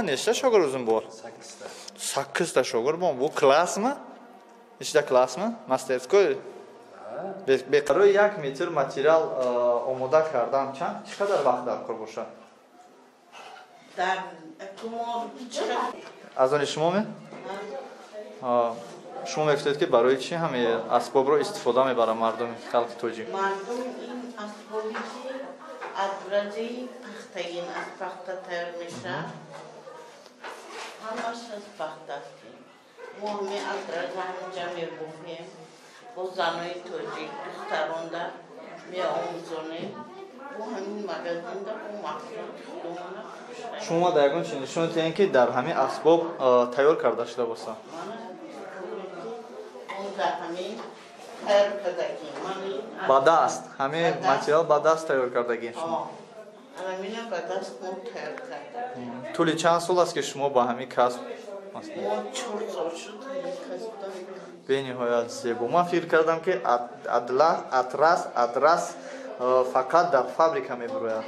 Nechta shogird o'zing bor? 8 ta. 8 ta shogird bor. Bu klassmi? Nechta klassmi? Мастерской? Барои як метр материал омода кардан чанд чӣ қадар вақт даркор бошад? Аз они шумо ме? Шумо мегуфтед, ки барои чӣ ҳамин асбобро истифода мебарад мардуми халқи тоҷик? Мардум ин асбоби, ки адраҷаи пахтагин, аз пахта тайёр мешавад, ҳамаш аз пахта аст. Мо ҳамин адраҷа ҳаминҷа мебофем, бо занои тоҷик, духтаронда меомӯзонем, бо ҳамин магазинда бо маҳсулоти худомона. Шумо дар ягон чи нишон диҳем, ки дар ҳамин асбоб тайёр карда шуда бошад? Дар ҳамин тайёр кардагӣ. Ба даст, ҳамин материал ба даст тайёр кардагӣ шумо? Ҳамина ба даст мо тайёр кардем. Тӯли чанд сол аст, ки шумо ба ҳамин касб? Мо 4 сол шуд ҳамин касбда. Бениҳоят зебо. Ман фикр кардам, ки атрас фақат дар фабрика мебурояд.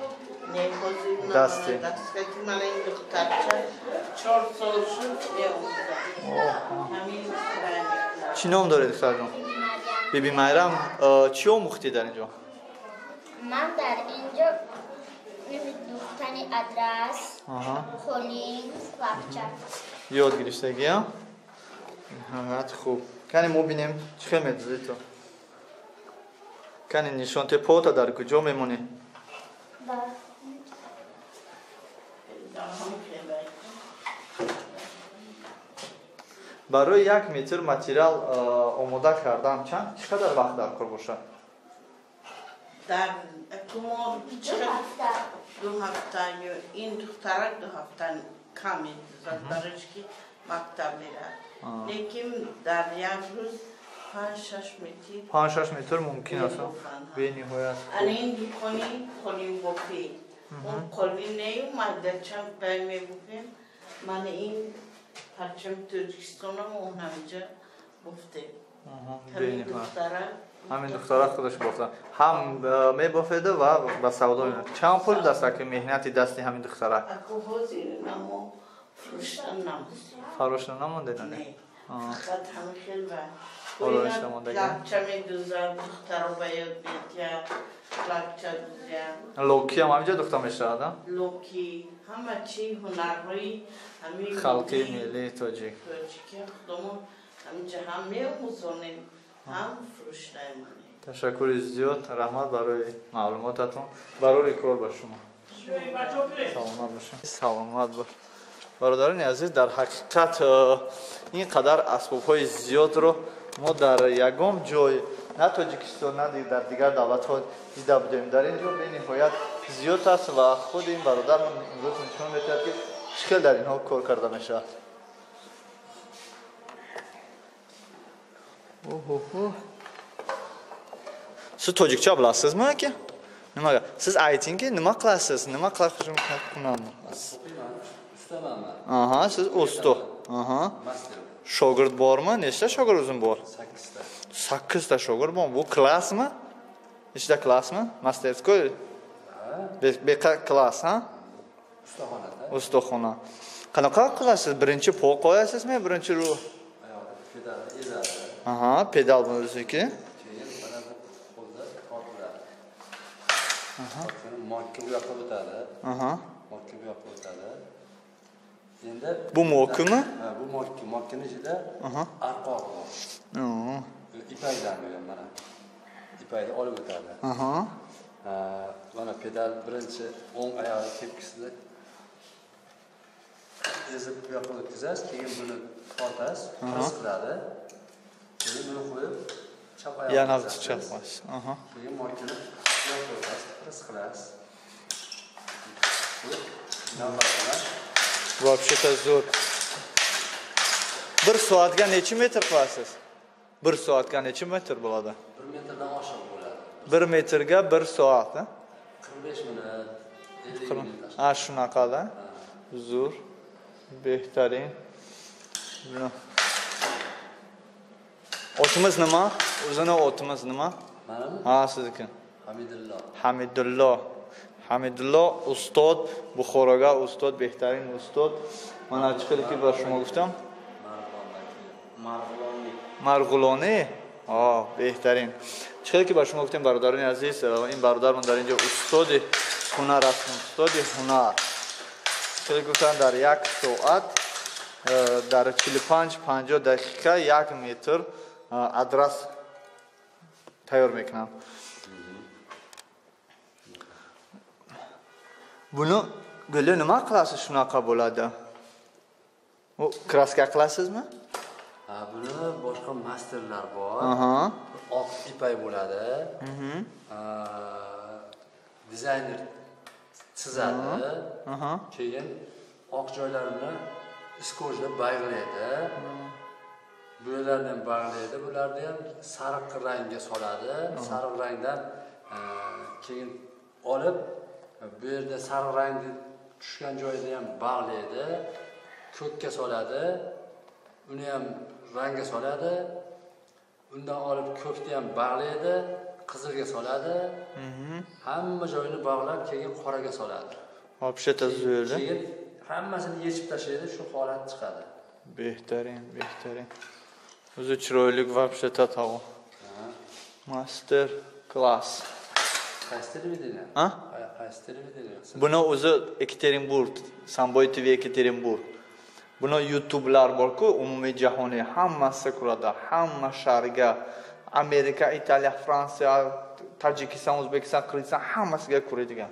Не, ҳозир. Дасти. Дастхати мана ин духтарча 4 сол шуд меомӯзад ҳамин. Чӣ ном доред, духтарҷон? Биби Майрам. Чӣ омӯхтӣ дар ин ҷо? Ман дар ин ҷо духтани адрас, қолин, лапча. Ёд гирифтагия. Ниҳоят хуб. Кани, мо бинем, чӣ хел медӯзӣ ту. Кани, нишон те, пота дар куҷо мемонӣ? Ба. Барои як метр материал омода кардан чанд чӣ қадар вақт даркор бошад? Дар мо 2 ҳафта ё ин духтарак 2 ҳафта кам медӯзад, барои ки мактаб мерад, лекин дар як рӯз 5-6 метр. 5-6 метр мумкин аст. Бениҳоят. Ана ин дукони қолинбофӣ, он қолин нею майдача бай мебофем. Мана ин парчами Тоҷикистона мо ҳаминҷа бофтем, ҳамин духтара. Ҳамин духтара худаш бофта, ҳам мебофеду ва ба савдо мебарад. Чанд пул даст ки меҳнати дасти ҳамин духтара? Аку, ҳозир намо фурӯшта намондем. Фурӯшта намондед? Не, фақат ҳамин хел ва Ороишта мондагӣ. Лапча медӯзад, духтаро ба ёд медиҳад лапча дӯзия. Локиам ҳаминҷа духта мешавад? Локи, ҳама чи, ҳунарҳои ҳамин халқи миллии тоҷик. Тоҷики худомон ҳаминҷа ҳам меомӯзонем, ҳам фурӯшта мемонем. Ташаккури зиёд, раҳмат барои маълумотатон. Барори кор ба шумо, саломат бошед. Саломат бош. Бародарони азиз, дар ҳақиқат ин қадар асбобҳои зиёдро мо дар ягон ҷой, на Тоҷикистон, на дар дигар давлатҳо дида будем. Дар ин ҷо бениҳоят зиёд аст ва худи ин бародар имрӯз нишон медиҳад, ки чӣ хел дар инҳо кор карда мешавад. Оҳоҳо, siz tojikcha bilasizmi, aka? Nimaga siz aytingki, nima qilasiz, nima qilishim? Ustaman man. Aha, siz usta. Aha. Мастер. Shogird bormi? Nechta shogird o'zing bor? 8 ta. 8 ta shogird bor. Bu klassmi? Nechta klassmi? Мастерской? Beqa klass, ha? Ustaxonada. Ustaxona. Qanaqa qilasiz? Birinchi pol qo'yasizmi, birinchi ru? Oyog'ida pedalni ezadi. Aha, pedal o'ziniki. Keyin mana bu qo'lda tortiladi. Tortilib, mokka bu yoqqa o'tadi. Mokka bu yoqqa o'tadi. Endi Bu mokkimi? Ha, bu mokka. Mokkani ichida arqon bor. Ipakdan bu ham mana. Ipakni olib o'tadi. Ha, mana pedal birinchi o'ng oyog'i tepkisida ezib bu yoqqa o'tkazasiz, keyin buni tortasiz, press qiladi. Keyin buni qo'yib chap oyog'ini Yana uzatasiz. chap qo'yasiz. Aha. Keyin mokkani bu yoqqa o'tasiz, press qilasiz. Qo'yib navbat bilan. Вообще-то zo'r. Bir soatga necha metr qilasiz? Bir soatga necha metr bo'ladi? 1 metrdan oshiq bo'ladi. 1 metrga bir soat, ha? 45 minut, 50 minut. Ha, shunaqada. Zo'r. Behtarin. Buni. Otimiz nima? O'zini otimiz nima? Manimi? Ha, sizniki. Hamidullo. Hamidullo. Ҳамидулло устод, Бухорога устод, беҳтарин устод. Ман чӣ хеле ки ба шумо гуфтам? Марғулонӣ. Беҳтарин. Чӣ хеле ки ба шумо гуфтем, бародарони азиз, ин бародармон дар инҷо устоди ҳунар аст, устоди ҳунар. Хеле гуфтан дар як соат дар 45-50 дақиқа 1 метр адрас тайёр мекунам. Buni guli nima qilasiz shunaqa bo'ladi? U kraska qilasizmi? Ha, buni boshqa masterlar bor. Oq ipak bo'ladi. Dizayner chizadi. Keyin oq joylarini iskojda bog'laydi. Bu yerlarni ham bog'laydi. Bularni ham sariq rangga soladi. Sariq rangdan keyin olib bu yerda sariq rangni tushgan joyida ham bog'laydi, ko'kka soladi, uni ham rangga soladi, undan olib ko'kni ham bog'laydi, qizilga soladi. Hamma joyini bog'lab keyin qoraga soladi. Вообще-то zo'r. Keyin hammasini yechib tashlaydi, shu holat chiqadi. Беҳтарин, беҳтарин. O'zi chiroyli вообще-то tog'a. Master klass. Qaysi televideniya? Ha? Qaysi televideniya? Buni o'zi Ekaterinburg, Samboy TV Ekaterinburg. Buni YouTube'lar bor-ku, umumiy jahoniy hammasi ko'radi, hamma sharga, Amerika, Italiya, Fransiya, Tojikiston, O'zbekiston, Qirg'iziston hammasiga ko'radigan.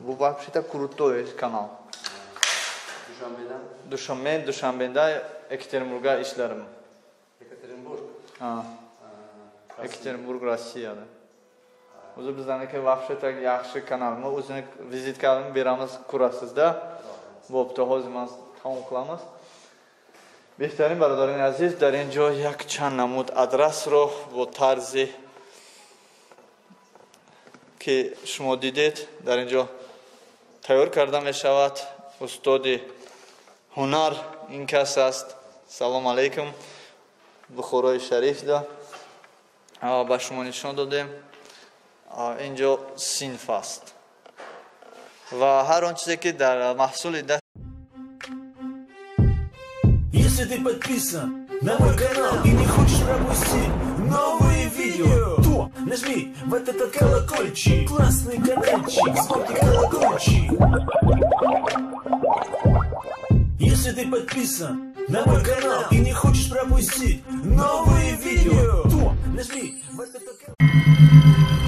Bu вообще-то крутой kanal. Dushanbedan? Dushanbe, Dushanbeda Ekaterinburgga ishlarim. Ekaterinburg? Ha. Ekaterinburg Rossiyada. O'zi bizniki вообще-то yaxshi kanal. Men o'zini vizitkasini beramiz, ko'rasizda. Bo'pti, hozir men tamom qilamiz. Беҳтарин бародарони азиз, дар ин ҷо як чанд намуд адрасро бо тарзи ки шумо дидед дар ин ҷо тайёр карда мешавад. Устоди ҳунар ин кас аст. Салом алейкум. Бухорои шарифда ба шумо нишон додем. Инҷо синф аст ва ҳар он чизе ки дар маҳсули даст. Если ты подписан на мой канал и не хочешь пропустить новые видео, то нажми вот этот колокольчик, классный каналчик, звонкий колокольчик. Если ты подписан на мой канал и не хочешь пропустить новые видео, то нажми вот этот колокольчик.